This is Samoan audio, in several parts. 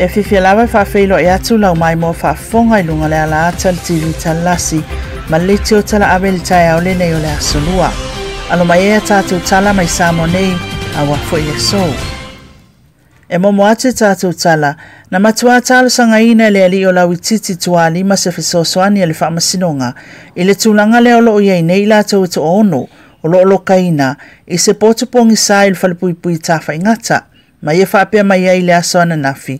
E fiafia lava e faafeiloai atu lau maimoa faafofoga i luga o le alaata o le TV Talelasi ma le leitio talaave i le taeao lenei o le Aso Lua. Alo mai ai a tatou tala mai Samoa nei aua foi le aso. E momo atu i tatou tala, na matuā talosagaina e le alii o Lauitiiti Tualima se fesoasoani a le Faamasinoga i le tulaga lea o lo o i ai nei i latou e toaono o lo o lokaina i se potu pogisa i le falepuipui Tafaigata. Ma ia faapea mai ai i le aso ananafi,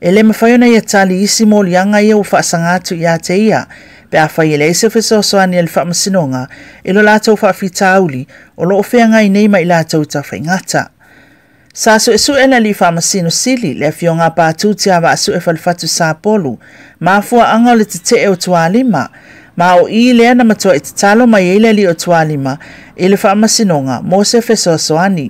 e le mafai ona ia tali isi moliaga ia ua faasaga atu ia te ia, pe afai e leai se fesoasoani a le Faamasinoga i lo latou faafitauli o lo o feagai nei ma i latou i Tafaigata. Sa suesue le Alii Faamasino Sili, le Afioga a Patu Tiavaasue Falefatu Sapolu, mafuaaga o le tetee o Tualima, ma o i lea na matuai tatalo mai ai le alii o Tualima i le Faamasinoga mo se fesoasoani.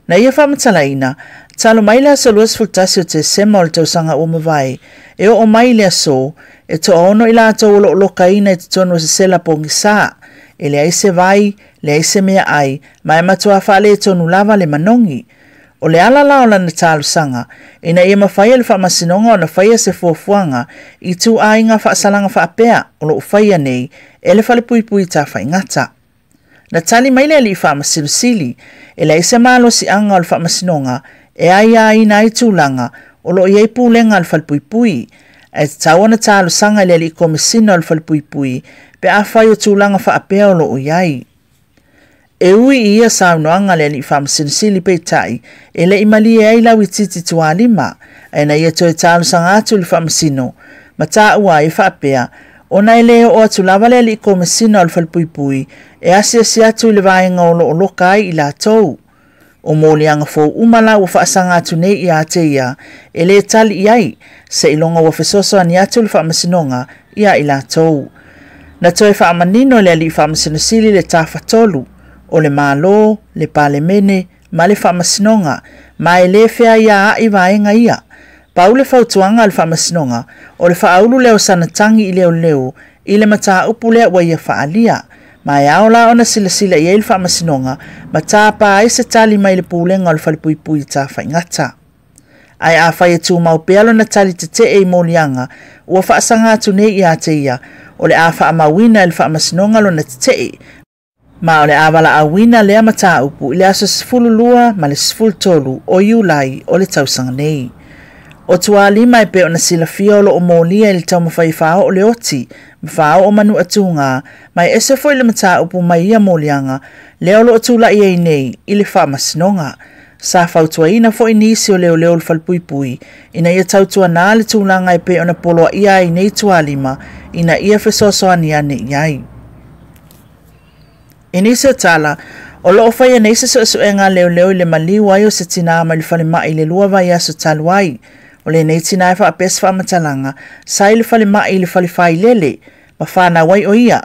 Na ia faamatalaina, talu mai le aso 21 o Tesema o le tausaga ua mavae, e oo mai i le aso, e toaono i latou o lo o lokaina i totonu o se sela pogisa, e leai se vai, leai se meaai, ma e matuā faaletonu lava le manogi. O le ala la o lana talosaga, ina ia mafai e le Faamasinoga ona faia se fuafuaga i ituaiga faasalaga faapea o lo o faia nei e le Falepuipui Tafaigata. Na tali mai le Alii Faamasino Sili, e leai se malosiaga o le Faamasinoga e aiaina ai tulaga o lo o i ai pulega a le Falepuipui, ae tatau ona talosaga i le Alii Komesina o le Falepuipui pe afai o tulaga faapea o lo o i ai. E ui i ia saunoaga a le Alii Faamasino Sili peitai, e le i malie ai Lauitiiti Tualima, ae na ia toe talosaga atu i le Faamasino, ma taua ai e faapea, ona e le oo atu lava le Alii Komesina o le Falepuipui e asiasi atu i le vaega o lo o loka ai i latou. O moliaga fou uma la ua faasaga atu nei ia te ia, e le tali i ai, seiloga ua fesoasoani atu le Faamasinoga ia i latou. Na toe faamanino e le Alii Faamasino Sili le Tafatolu, o le Malo, le Palemene ma le Faamasinoga, ma e le feaiaai vaega ia. Pau le fautuaga a le Faamasinoga, o le faaulu lea o sana tagi i leoleo i le mataupu lea ua ia faaalia, ma e ao la ona silasila i ai le Faamasinoga ma tapa ai se tali mai le Pulega o le Falepuipui Tafaigata. Ae afai e tumau pea lona tali tetee i moliaga ua faasaga atu nei ia te ia, o le a faamauina e le Faamasinoga lona tetee, ma o le a valaauina lea mataupu i le aso 12 ma le 13 o Iulai o le tausaga nei. O Tualima e pei ona silafia o lo o molia i le taumafai e faaoo le oti ma faaoo manuatuga, ma e ese foi le mataupu mai ia moliaga lea o lo o tulai ai nei i le Faamasinoga. Sa fautuaina foi nisi o leoleo o le Falepuipui ina ia tautuanā le tulaga e pei ona poloaia ai nei Tualima ina ia fesoasoani ane i ai. I nisi o tala, o lo o faia nei se suesuega a leoleo i le maliu ai o se tinā mai le falemai i le lua vaiaso talu ai. O lenei tinā e faapea se faamatalaga, sa i le falemai i le fale failele, ma fanau ai o ia.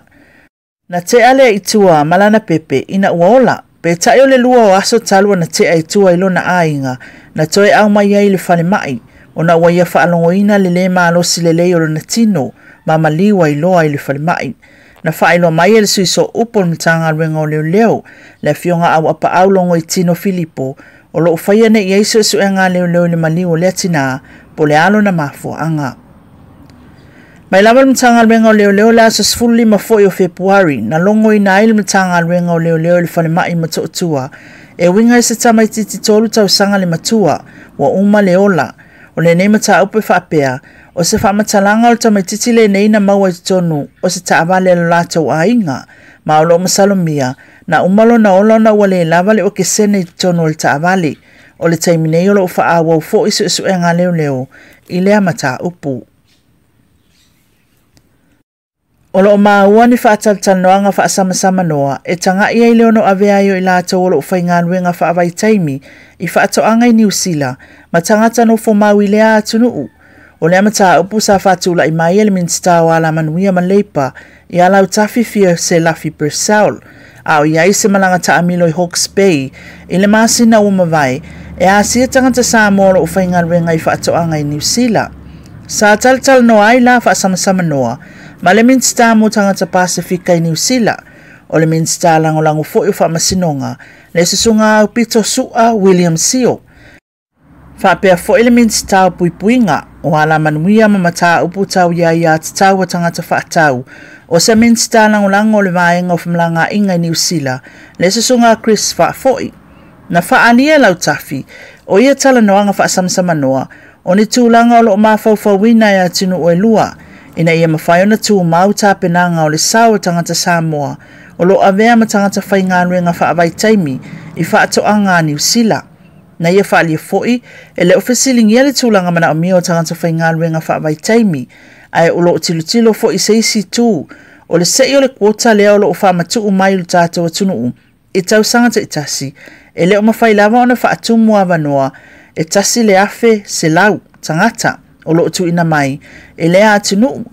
Na tea lea i tua ma lana pepe ina ua ola. Peitai o le lua o aso talu ona tea i tua i lona aiga, na toe aumai ai i le falemai, ona ua ia faalogoina le lē malosi lelei o lona tino ma maliu ai loa i le falemai. Na faailoa mai e le sui sooupu o le Matagaluega o Leoleo, le Afioga Auapaau Logoitino Filipo, o lo o faia nei i ai suesuega a leoleo i le maliu o lea tinā, po o le a lona mafuaaga. Mai lava le Matagaluega o Leoleo i le aso 15 foi o Fepuari, na logoina ai le Matagaluega o Leoleo i le falemai i Motootua, e uiga i se tamaitiiti 3 tausaga le matua, ua uma le ola. O lenei mataupu e faapea, o se faamatalaga o le tamaitiiti lenei na maua i totonu o se taavale a lo latou aiga, ma o lo o masalomia, na uma lona ola ona ua le lava le okesene i totonu o le taavale. O le taimi nei o lo o faaauau foi suesuega a leoleo i lea mataupu. O lo o maua ni faatalatalanoaga faasamasamanoa e tagai ai le ono avea ai o i latou o lo o faigaluega faavaitaimi i faatoaga i Niu Sila ma tagata nofomau i lea atunuu. O lea mataupu sa faatulai mai e le Minisita o Alamanuia ma Leipa ia Lautafi Fia Selafi Purcell, a o i ai se malaga taamilo i Hawke's Bay i le masina ua mavae e asia tagata Samoa o lo o faigaluega i faatoaga i Niu Sila. Sa talatalanoa ai la faasamasamanoa ma le Minisita mo Tagata Pasefika i Niu Sila, o le Minisita Lagolago foi o Faamasinoga, le Susuga Aupito Su'a William Sio, faapea foi le Minisita o Puipuiga. o Alamanuia ma Mataupu Tau i Aiatatau a Tagata Faatau, o se Minisita Lagolago o le Vaega o Femalagaaiga i Niu Sila, le Susuga Chris Faafoi. Na faaalia e Lautafi, o ia talanoaga faasamasamanoa, o ni tulaga o lo o mafaufauina e atunuu e lua, ina ia mafai ona tumau tapenaga o le sao o tagata Samoa o lo o avea ma tagata faigaluega faavaitaimi i faatoaga a Niu Sila. Na ia faaalia foi, e le o fesiligia le tulaga manaomia o tagata faigaluega faavaitaimi, ae o lo o tilotilo foi i se isi itu, o le sei o le quota lea o lo o faamatuu mai i lo tatou atunuu i tausaga taitasi, e le o mafai lava ona faatumu avanoa e 1,100 tagata o lo o tuuina mai e lea atunuu.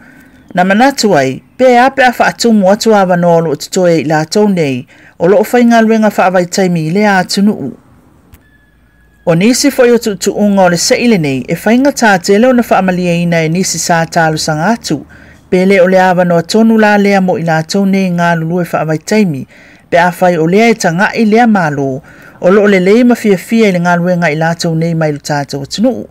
Na manatu ai, pe a pe a faatumu atu avanoa o lo o totoe i latou nei o lo o faigaluega faavaitaimi i lea atunuu. O nisi foi o tuutuuga o le sei lenei e faigata tele ona faamalieina e nisi sa talosaga atu, pe le o le avanoa tonu la lea mo i latou nei galulue faavaitaimi, pe afai o lea e tagai lea Malo o lo o lelei ma fiafia i le galuega i latou nei mai lo tatou atunuu.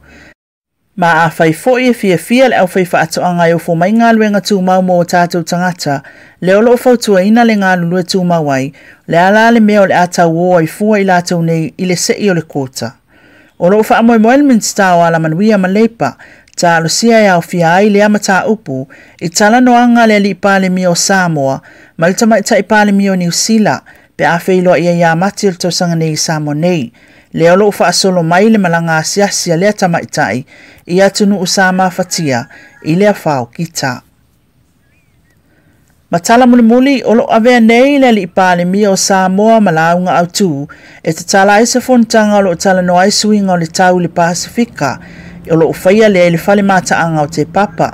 Ma afai foi e fiafia le aufaifaatoaga e ofo mai galuega tumau mo o tatou tagata, lea o lo o fautuaina le galulue tumau ai, le a la le mea o le a tauō ai fua i latou nei i le sei o le quota. O lo o faamoemoe le Minisita o Alamanuia ma Leipa, talosia e aofia ai lea mataupu i talanoaga a le Alii Palemia o Samoa ma le Tamaitai Palemia o Niu Sila pe a feiloai ai ia Mati o le tausaga nei i Samoa nei. Lea o lo o faasolo mai le malaga asiasi a lea tamaitai i atunuu sa mafatia i le afa o Kita. Ma tala mulimuli, o lo o avea nei le Alii Palemia o Samoa ma lauga autu e tatala ai se fonotaga o lo o talanoa ai suiga o le tau i le Pasefika, o lo o faia lea i le fale mataaga o Te Papa.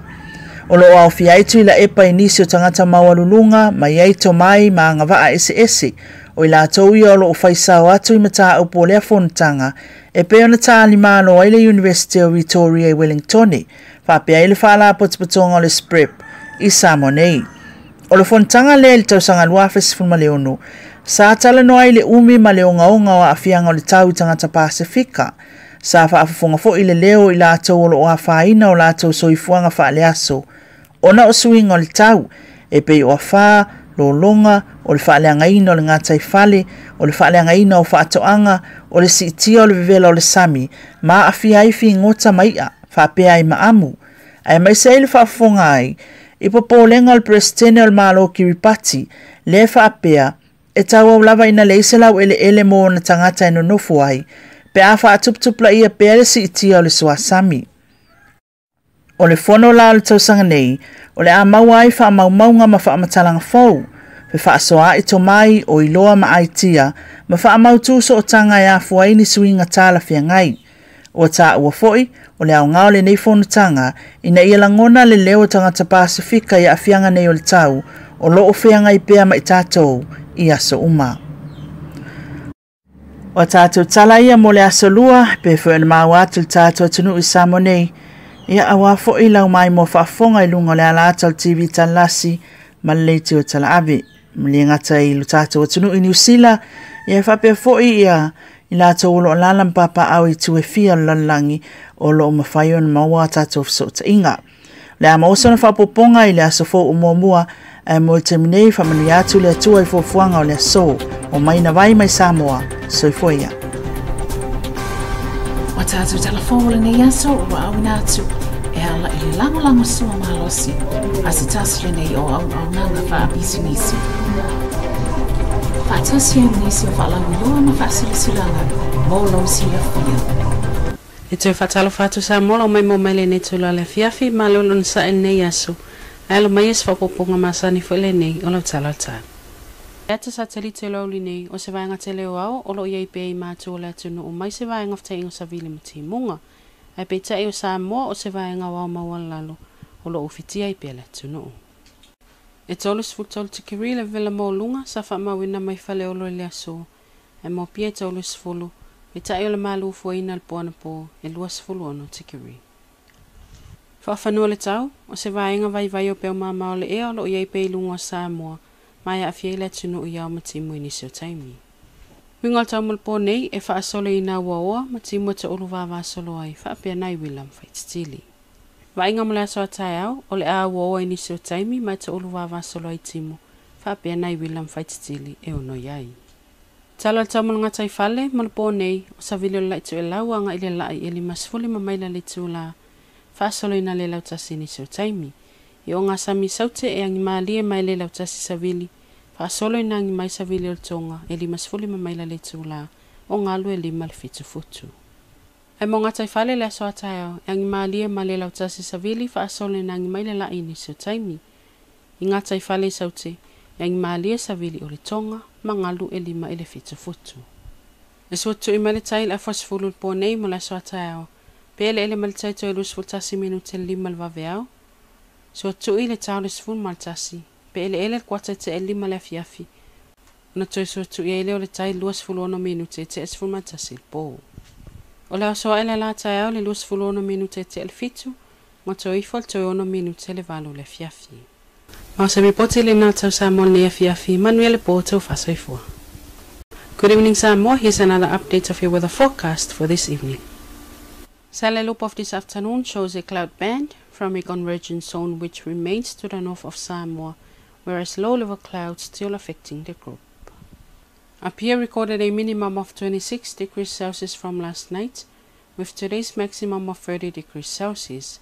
O lo o aofia ai Tuilaepa i nisi o tagata maualuluga ma i ai tomai ma agavaa eseese, o i latou ia o lo o faisao atu i mataupu o lea fonotaga e pei ona talimalo ai le Iunivesite o Victoria i Wellingtone, faapea ai le Faalapotopotoga o le SPREP i Samoa nei. O le fonotaga lea i le tausaga 2016, sa talanoa ai le umi ma le ogaoga o aafiaga o le tau i tagata Pasefika. Sa faafofoga foi le leo i latou o lo o afaina o latou soifuaga faaleaso, ona o suiga o le tau, e pei o afa, lologa, o le faaleagaina o le gataifale, o le faaleagaina o faatoaga, o le siitia o le vevela o le sami, ma aafia ai figota ma i'a, faapea ai ma amu. Aemaise ai le faafofoga ai i popolega o le Peresetene o le Malo o Kiribati, lea e faapea, e tauau lava ina leai se laueleele mo ona tagata e nonofo ai, pe a faatuputupulaia pea le siitia o le suasami. O le fono la o le tausaga nei, o le a maua ai faamaumauga ma faamatalaga fou, fefaasoaai tomai o iloa ma aitia, ma faamautu sootaga e afua ai ni suiga talafeagai. Ua taua foi, o le aoga o lenei fonotaga, ina ia lagona le leo o tagata Pasefika i aafiaga nei o le tau, o lo o feagai pea ma i tatou i aso uma. O a tatou tala ia mo le aso lua, pe foi ona maua atu le tatou atunuu i Samoa nei, ia auā foi lau maimoa faafofoga i luga o le alaata o le TV Talalasi ma le leitio talaave. Ma le gata i lo tatou atunuu i Niu Sila, ia e faapea foi ia i latou o lo o alaala ma papaaao i itu e fia o le lalolagi o lo o mafai ona maua a tatou fesootaiga. O le a maua sona faaopoopoga i le aso fou o muamua, ae mo le taimi nei, faamanuia atu le Atua i fuafuaga o le aso. O mai na vai mai Samoa. Soifua ia. Ua tatou tala fou o lenei aso ua auina atu e ala i le lagolago sua malosi a se tasi lenei o auaunaga faapisinisi. Faatasi ai ma nisi o faalauiloa ma faasilasilaga mo lou silafia. E toe faatalofa atu Samoa lau maimoa mai lenei itula o le afiafi, malo i lona sae i lenei aso, ae alo mai e se faaopoopoga masani foi lenei o lau tala o le tau. E ata satelite o le aoauli nei, o se vaega tele o ao o lo o i ai pea i matu o le atunuu mai se vaega fetaiga o savili ma timuga. Ae peitai o Samoa o se vaega o ao maualalalo o lo o ufitia ai pea le atunuu. E 33 tikeri le vela maualuga sa faamauina mai Faleolo i le aso, ae mo Apia e 30, peitai o le malu fuaina i le po anapo e 26 tikeri. Faafanua le tau, o se vaega vaivai o peau mamao o le ea o lo o i ai pea i luga o Samoa, ma e aafia ai le atunuu i ao ma timu i nisi o taimi. Uiga o le tau mo le po nei, e faasolo i nā uaoa ma timu e toʻulu vavasolo ai, faapea nai uila ma faititili. Vaaiga mo le aso a taeao, o le a auaoa i nisi o taimi ma e toulu vavasolo ai timu, faapea nai uila ma faititili e ono i ai. Tala o le tau mo le gataifale mo le po nei, o savili o le la'i toelau aga'i le la'i e 55 maila le itulā, faasoloina le lautasi i nisi o taimi. I ogasami Saute e agimalie mai le lautasi savili, faasolo ina agi mai savili o le Toga e 55 maila le itulā, o galu e 5 le 7 futu. Ae mo gataifale le aso a taeao, e agimalie ma le lautasi savili faasolo ina agi mai le la'i i nisi o taimi. I gataifale i Saute, e agimalie savili o le Toga ma galu e 5 i le 7 futu. E suatui mai le tai i le afa 10 i le po nei mo le aso a taeao, pe eleele mai le tai toe 21 minute le 5 le vaveao, suatui le tao le 11, pe eleele le kuata i tea 5 le afiafi, ona toe suatui ai lea o le tai 26 minute i tea 11 le po. O le aso ae le la taeao le 26 minute i tea le 7, ma toe ifo le toe 6 minute le 8 le afiafi. Ma o se ripoti lenā tau Samoa i lenei afiafi, manuia le po tau faasoifua. Good evening, Samoa. Here's another update of your weather forecast for this evening. Satellite loop of this afternoon shows a cloud band from a convergence zone which remains to the north of Samoa, whereas low-level clouds still affecting the group. Apia recorded a minimum of 26 degrees Celsius from last night, with today's maximum of 30 degrees Celsius.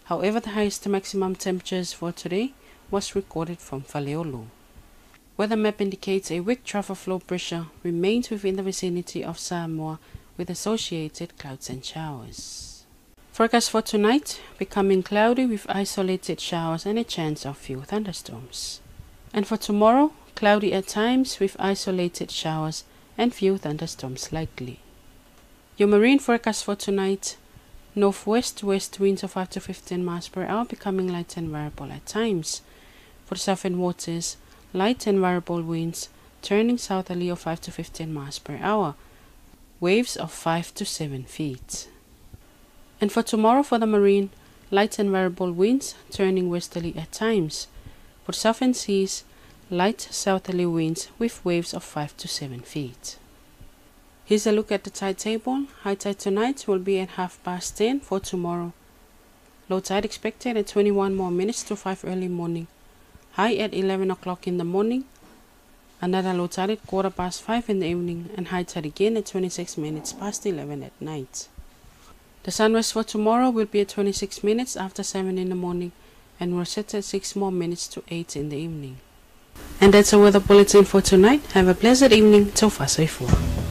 However, the highest maximum temperatures for today was recorded from Faleolo. Weather map indicates a weak trough of low pressure remains within the vicinity of Samoa with associated clouds and showers. Forecast for tonight, becoming cloudy with isolated showers and a chance of few thunderstorms. And for tomorrow, cloudy at times with isolated showers and few thunderstorms likely. Your marine forecast for tonight, northwest west winds of 5 to 15 miles per hour becoming light and variable at times. For the southern waters, light and variable winds turning southerly of 5 to 15 miles per hour, waves of 5 to 7 feet. And for tomorrow for the marine, light and variable winds turning westerly at times. For southern seas, light southerly winds with waves of 5 to 7 feet. Here's a look at the tide table. High tide tonight will be at 10:30 for tomorrow. Low tide expected at 21 more minutes to 5 early morning. High at 11 o'clock in the morning. Another low tide at 5:15 in the evening, and high tide again at 26 minutes past 11 at night. The sunrise for tomorrow will be at 26 minutes after 7 in the morning and will set at 6 more minutes to 8 in the evening. And that's the weather bulletin for tonight. Have a pleasant evening. Tau faasoifua.